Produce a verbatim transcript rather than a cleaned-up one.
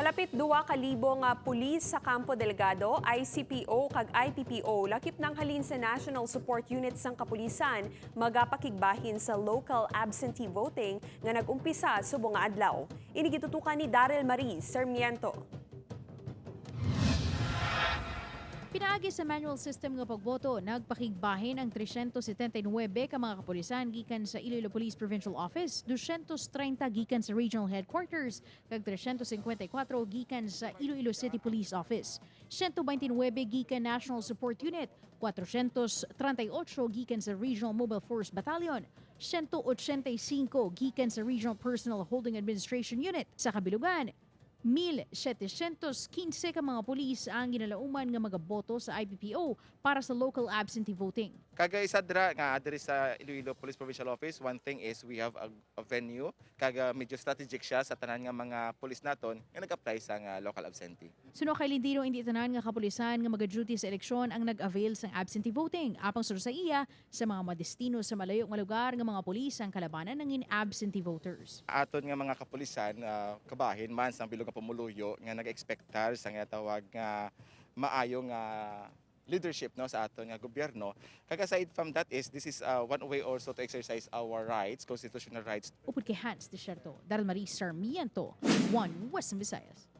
Dapit duwa ka libo nga pulis sa Campo Delgado, I C P O kag I P P O, lakip nang halin sa National Support Unit sang kapulisan, magapakigbahin sa local absentee voting nga nag-umpisa subong nga adlaw. Ini gitutukan ni Daryl Marie Sarmiento. Pinaagi sa manual system nga pagboto, nagpakigbahin ang tresyentos setenta y nuebe ka mga kapulisan gikan sa Iloilo Police Provincial Office, dosyentos treinta gikan sa Regional Headquarters, kag tresyentos cincuenta y cuatro gikan sa Iloilo City Police Office, siyento baynte nuebe gikan National Support Unit, kwatrosyentos treinta y ocho gikan sa Regional Mobile Force Battalion, siyento ochenta y cinco gikan sa Regional Personnel Holding Administration Unit. Sa kabilugan, mil setecientos quince ka mga pulis ang ginalauman nga magaboto sa I P P O para sa local absentee voting. Kag isa dira nga diri sa Iloilo Police Provincial Office, one thing is we have a, a venue, kag, ah, medyo strategic siya sa tanan nga mga pulis naton nga nag-apply sa nga local absentee. Suno kay Lindino, hindi tanan nga kapulisan nga maga-duty sa eleksyon ang nag-avail sang absentee voting. Apang suno sa iya, sa mga madestino sa malayo nga lugar nga mga pulis ang kalabanan nangin absentee voters. Aton nga mga kapulisan, ah, kabahin man sang bilog nga pumuluyo nga nag-ekspektar sa nga tawag nga maayo nga leadership, no, sa aton nga gobyerno. Kag aside from that is, this is, uh, one way also to exercise our rights, constitutional rights. Upod kay Hans Desierto, Daryl Marie Sarmiento, One Western Visayas.